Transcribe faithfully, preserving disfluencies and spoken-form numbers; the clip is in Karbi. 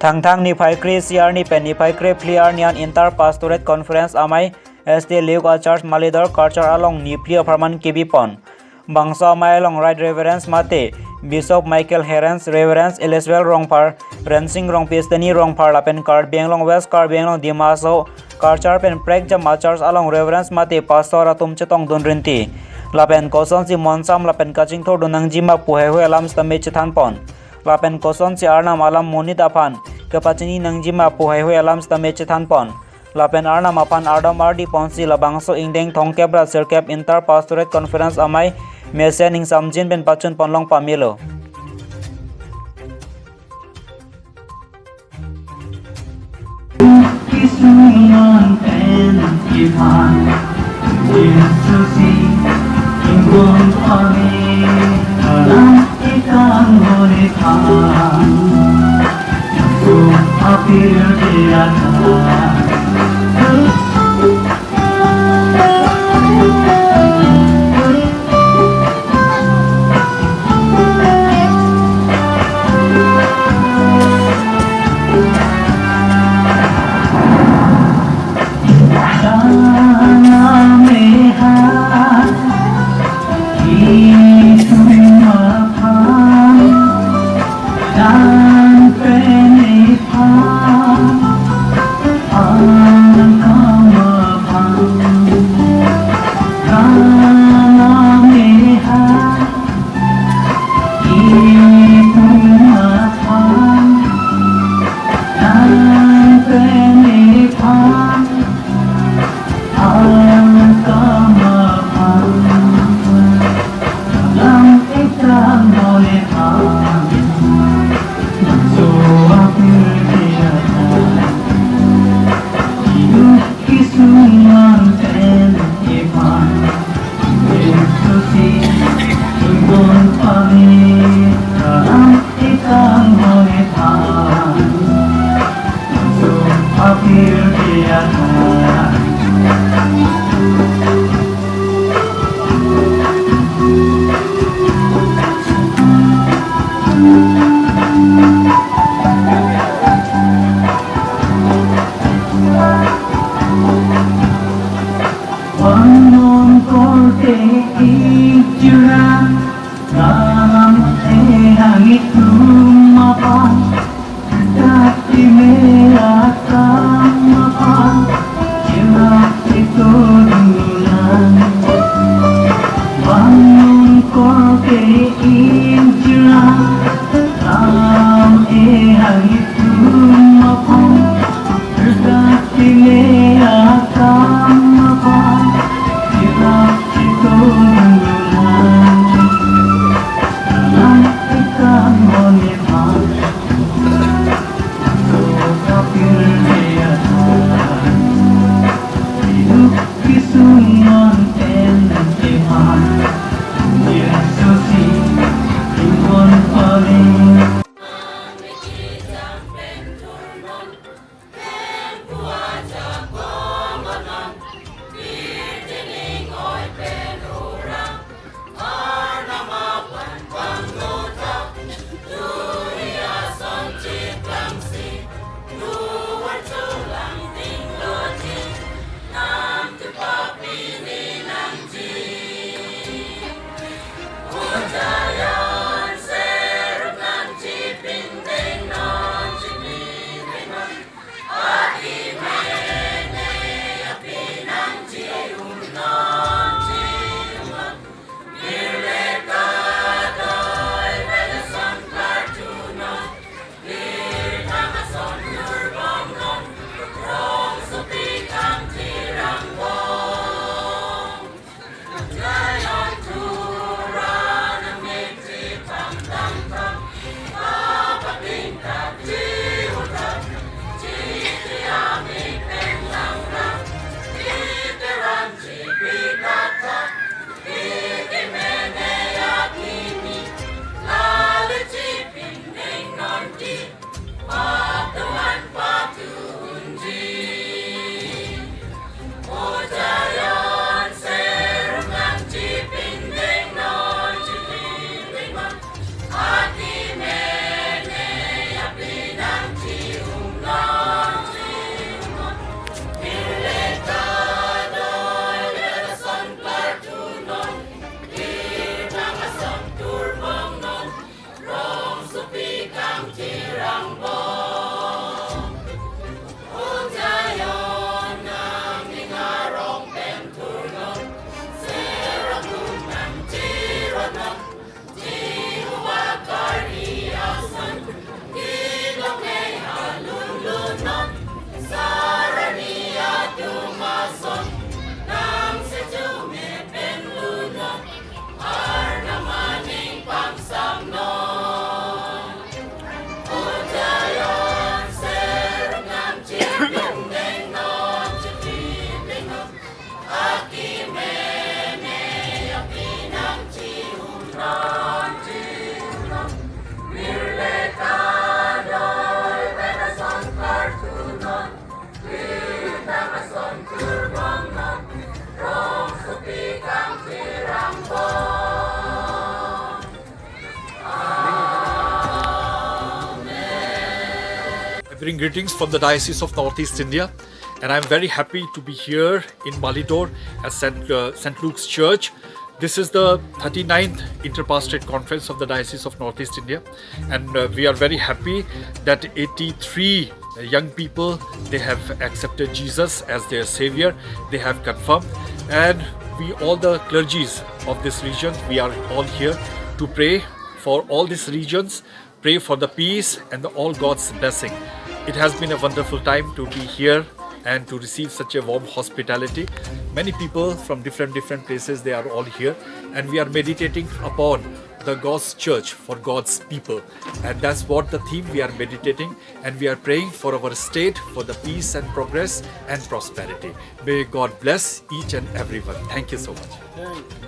Thangthang niphai kre-isi arni pen niphai kre-phli arni an Inter Pastorate Conference amei S D Luke Achurch Malidor Karchar along niphli apharman kebipon. Bangso amei along Right Reverend mate Bishop Michael Herens, Reverend Elizabeth Rongphar, Rensing Rongpi, Stanley Rongphar lapen Karbi Anglong West, Karbi Anglong Dima Hasao Karchar pen prekjam achurch along Reverend mate Pastor atum chetongdun rinti. Lapen kosonsi monsam lapen kachingthurdun nangjima pu heihui alam sitame chethanpon. Lapen kosonsi Arnam alam monit aphan kepachini nangjima pu heihui alam sitame chethanpon. Lapen Arnam aphan ardom ardiponsi labangso ingdeng thomkep ra sirkep Inter Pastorate Conference amei mesen ingsamjin pen pachunponlong pamelo. Kisuman pen kipan Yesusi ingkon pame alam ikan hone pan. Su apir dia Vannon korte ijra ram ehang itum aphan, kati me akam aphan, jirak ito dulang. Vannon korte ijra ram ehang itum aphan, Bring greetings from the Diocese of Northeast India, and I'm very happy to be here in Malitor at Saint, uh, Saint Luke's Church. This is the thirty-ninth Interpastorate Conference of the Diocese of Northeast India, and uh, we are very happy that eighty-three young people, they have accepted Jesus as their savior. They have confirmed, and we, all the clergies of this region, we are all here to pray for all these regions, pray for the peace and the, all God's blessing. It has been a wonderful time to be here and to receive such a warm hospitality. Many people from different, different places, they are all here, and we are meditating upon the God's church for God's people. And that's what the theme we are meditating, and we are praying for our state, for the peace and progress and prosperity. May God bless each and everyone. Thank you so much.